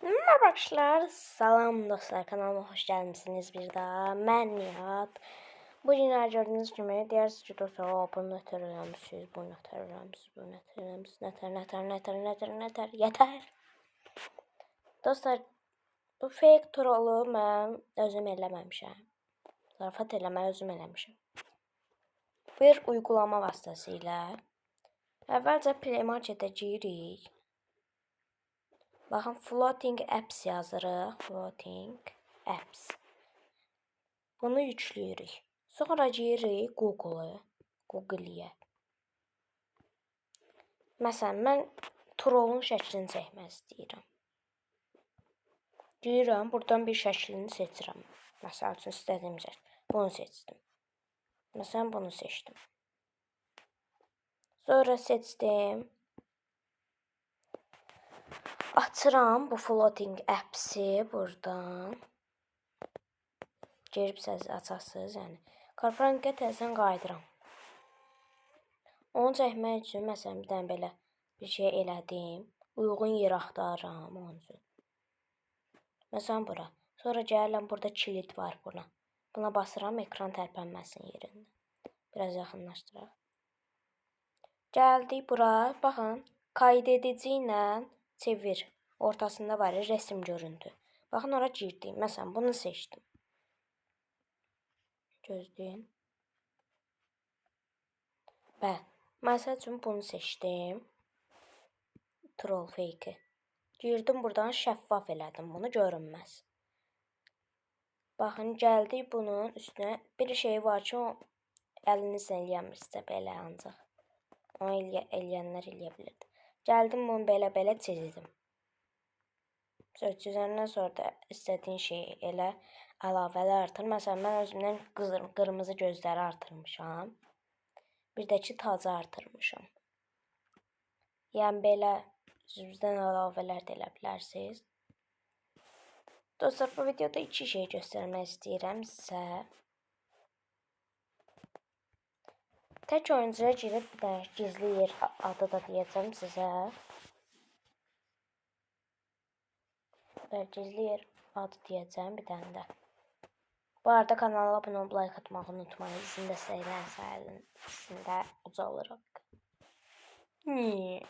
Merhaba arkadaşlar, salam dostlar, kanalıma hoş gelmişsiniz bir daha. Mən Nihat. Bu günler gördüğünüz kimi deyirsiniz ki dostlar, o, bunu nətər eləmisiniz, bunu nətər eləmisiniz, bunu nətər eləmisiniz, nətər, nətər, nətər, nətər, nətər, yetər. Dostlar, bu fake trollu mən özüm eləməmişəm. Zarafat eləməyi özüm eləmişəm. Bir uygulama vasitəsilə əvvəlcə Play Marketə giririk. Baxın, Floating Apps yazırıq. Floating Apps. Bunu yükləyirik. Sonra giririk Google-a. Google-yə. Məsələn, mən trollun şəklini çəkmək istəyirəm. Girirəm, buradan bir şəklini seçirəm. Məsəl üçün, istədiyim şəkil. Bunu seçdim. Məsələn, bunu seçdim. Sonra seçdim. Açıram bu Floating Apps-i buradan. Girib siz açasınız, yəni. Karpranka təzədən qayıdıram. Onu çəkmək üçün, məsələn, bir dənə belə bir şey elədim. Uyğun yer axtarıram onun üçün. Məsələn, bura. Sonra gəlirəm, burada kilit var buna. Buna basıram, ekran tərpənməsin yerində. Biraz yaxınlaşdıraq. Gəldik bura. Baxın, kaydedici ilə çevir. Ortasında var resim görüntü. Baxın, ora girdim. Məsələn, bunu seçdim. Gözləyin. Bəli. Məsəl üçün, bunu seçdim. Troll fake-i. Girdim buradan, şəffaf elədim bunu, görünməz. Baxın, gəldik bunun üstünə. Bir şey var ki, o əlinizlə eləyəmirsinizsə belə ancaq. Onu eləyənlər eləyə bilirdi. Gəldim bunu belə-belə çizdim. Çizəndən sonra da istədiyin şeyi elə əlavələr artır. Məsələn, mən özümdən qırmızı gözləri artırmışam. Bir də ki, tacı artırmışam. Yəni, belə özünüzdən əlavələr də elə bilərsiniz. Dostlar, bu videoda iki şey göstərmək istəyirəm sizə. Tək oyuncuya girib bir dənə gizli yer adı da deyəcəm sizə. Bəli, gizli yer adı deyəcəm bir dənə də. Bu arada kanala abunə olub like atmağı unutmayın. Sizin dəstəklərin sayəsində ucalırıq. Niyə?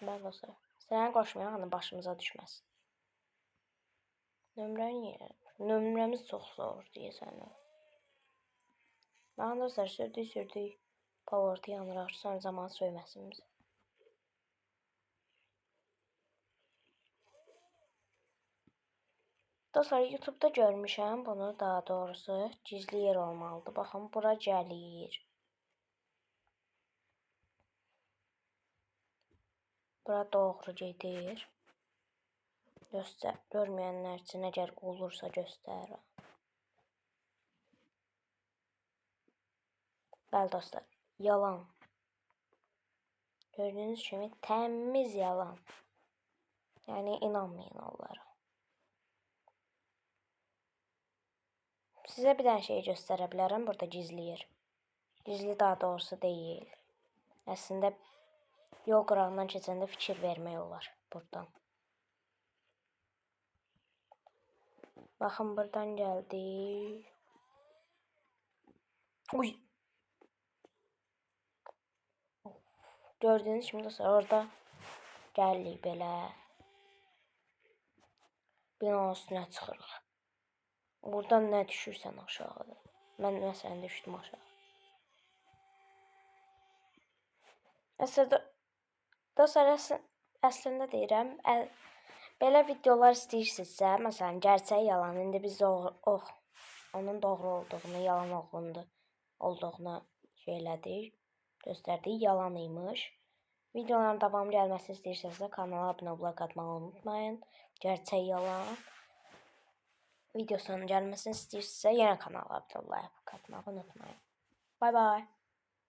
Bəli dostlar, sənə qoşmayaq, hani başımıza düşməsin. Nömrə niyə? Nömrəmiz çox zor deyəsən. Baxın dostlar, sürdük. Power'ı yanıraq, sonra zaman söyməsin bizi. Dostlar, YouTube'da görmüşəm bunu, daha doğrusu gizli yer olmalıdır. Baxın, bura gəlir. Bura doğru gedir. Göstər, görməyənlər üçün əgər olursa göstərirəm. Bəli dostlar, yalan. Gördüyünüz kimi təmiz yalan. Yəni, inanmayın onlara. Sizə bir dənə şey göstərə bilərəm. Burada gizli yer. Gizli daha doğrusu deyil. Əslində, yol qırağından keçəndə fikir vermək olar buradan. Baxın, buradan gəldik. Uy! Gördüyünüz kimi dostlar, orada gəldik belə. Binanın üstünə çıxırıq. Buradan nə düşürsən aşağıda. Mən məsələn düşdüm aşağı. Əslində, dostlar, əslində deyirəm, belə videolar istəyirsinizsə, məsələn, gerçək yalan, indi biz onun doğru olduğunu, yalan olduğunu şey elədik, göstərdik, yalan imiş. Videoların davamı gəlməsini istəyirsinizsə, kanala abunə olub like atmağı unutmayın. Gerçək yalan videosunun gəlməsini istəyirsinizsə, yenə kanala abunə olub like atmağı unutmayın. Bye bye.